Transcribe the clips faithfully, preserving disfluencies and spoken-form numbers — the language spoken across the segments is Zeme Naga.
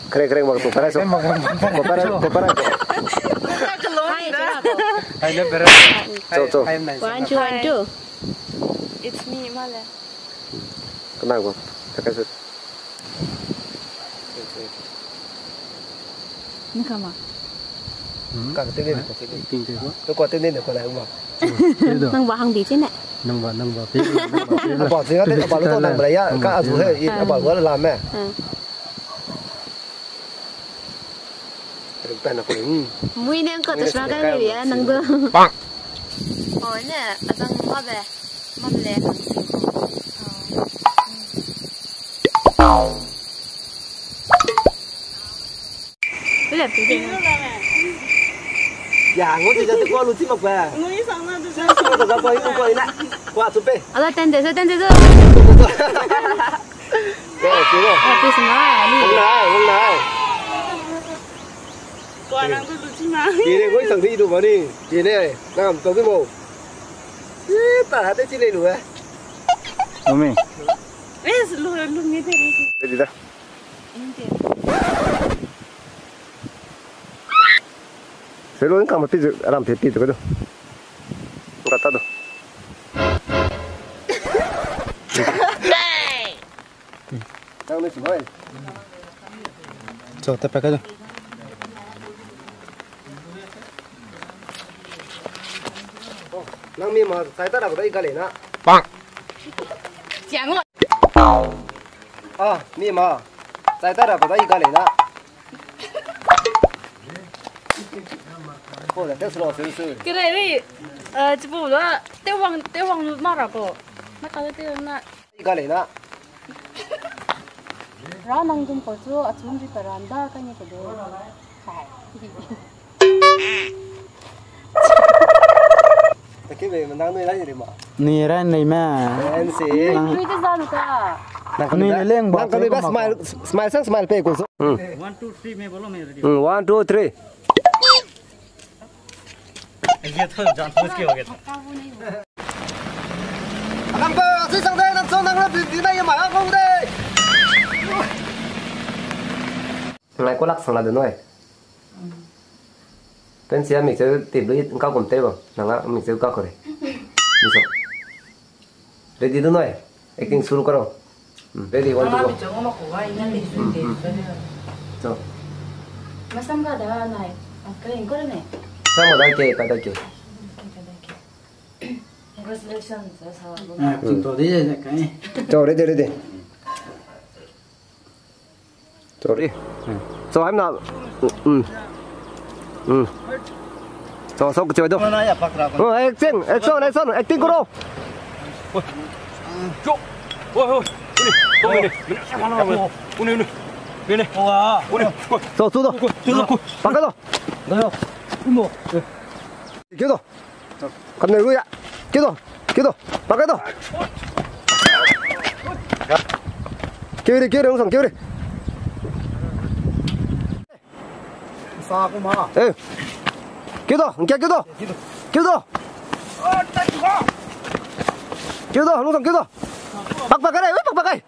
Kereng, kereng, bak tu, parai so. Ko parai, ko parai so. Hai, cakap tu. Hai, le, bere. Cho, cho. Hai, nice. One, two, one, two. It's me, Male. Kenang ko. Taka so. Ni kama. Ka te ne ko. Ting te ko. To ko te ne ko lai wa. Nang ba hang bi chine. Nang ba, nang ba. Ba se ga te ba lo to nang ba ya. Ka azu he, ba wa la me. Mui neng ko te sra kai ni ya nang do. Pak. Oh, ne, azang ma be. Ma be le. Bile, bile. Ya, ngau ti ja te kua lu ti mak ba. Ngui sang na du. Sang sang da ba, ko ko ina. Kua chu pe. Ala ten de, ten de. Go, go. Eh, pe se na, ni. Wang na, wang na. Kua nang du du chi ma. Ye ne, ngui sang di du ba ni. Ye ne, nang am tau du mo. Ye, ta ha te chi le lu eh. Mami. Eh, lu, lu mi te re. Ready da. Selo kama pi ram pe pi tu ka do. Ka ta do. Tang ne sumai. Cho, te pe ka do. Nang mi ma, sai ta ra ko da i ka le na. Pak. Chiang o. Ah, mi ma, sai ta ra ko da i ka le na. Ko da te slo se se. Kere ri, eh, chibu lo, te wang, te wang ma ra ko. Na ka te na. I ka le na. Ra nang dum ko chu, a chun ri ka ran da ka ni ko de. Hai. Taki be, nang nui rai ri ma. Nui rai nei ma. Nang nui te za lu ka. Nang nui le leng ba. Nang ka nui ba smile, smile sang smile pe ko so. Hmm. One, two, three, me bolo me ready. Hmm, one, two, three. Ye to jump boost ke ho ge. Nang ba, si sang de, nang so nang la bi, bi na ye ma, nang de. Ngai ko lak sang la de noi. Pen sia mixer tip lu i ngka gum tei bam, nang a mixer ka kore. Ni so. Ready du noi. Acting suru karo. Hmm, ready, one, two, go. Hmm, hmm. So. Masam ka da nai. Ka ing kore ne. Sama da ke, pa da ke. Congratulations, sa sa. Ah, hmm. Tung to de ya kai. So, ready, ready. Sorry. So, I'm not. Mm. Mm. So, so, kecil itu. Oh, action, action, action, acting karo. Oi, oi. Ini, ini. Ini, ini. Ini, ini. So, sudah. Pakai tu. Gitu. Kam ne lu ya. Kiu do. Kiu do. Pakai do. Kiu ri, kiu ri, Lungsang, kiu ri. Sa ku ma. Eh. Kiu do, ngkia kiu do. Kiu do. Kiu do, Lungsang, kiu do. Pak, pakai re, wei, pak, pakai.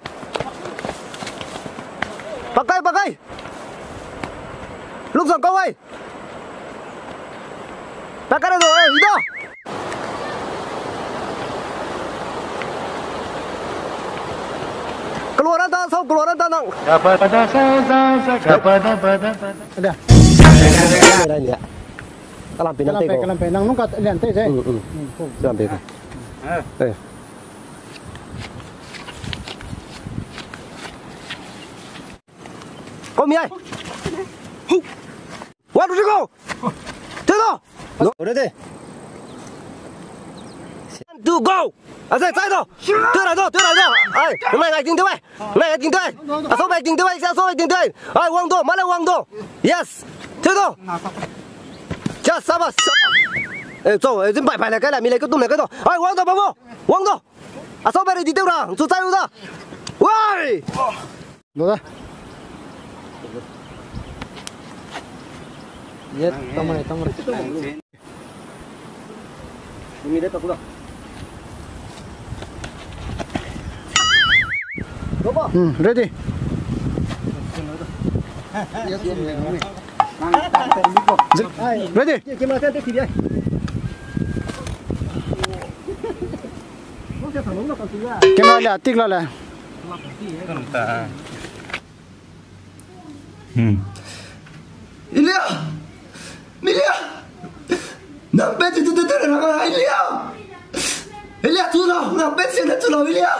Pakai, pakai. Lungsang, kau wei. Pakai re do, eh, ida. Keluaran ta, sau keluaran ta nang. Ada. Kalam pe nang tei ko. Kalam pe nang nung ka lian tei je. Hmm, hmm. Hmm, ko. Kalam pe ko. Eh. Kau mi ai. One, two, three, go! Tei do! No, ready? One, two, go! Ase, chai do! Tei ra do, tei ra do! Ai, ngai ngai ting tei wei! Ngai ngai ting tei wei! Asau bai ting tei wei, asau bai ting tei wei! Ai, wang do, male wang do! Yes! Tei do! Yes, sabas! Eh, so, eh, zin bai bai le kai la, mi le ke tum le kai do! Ai, wang do, babo! Wang do! Asau bai ready tei ra, chu chai u da! Wai! Lo da. Ye, tong mai, tong mai. Ini dia tak udah. Coba. Hmm, ready. Ready? Camera le, tik la le. Hmm. Ilya! Milya! Nang pet tu tu tu tu na Ilya! Ilya, tu lau, nang pet se na tu lau, Ilya!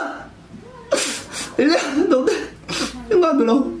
Ilya, dau de. Nang du lau.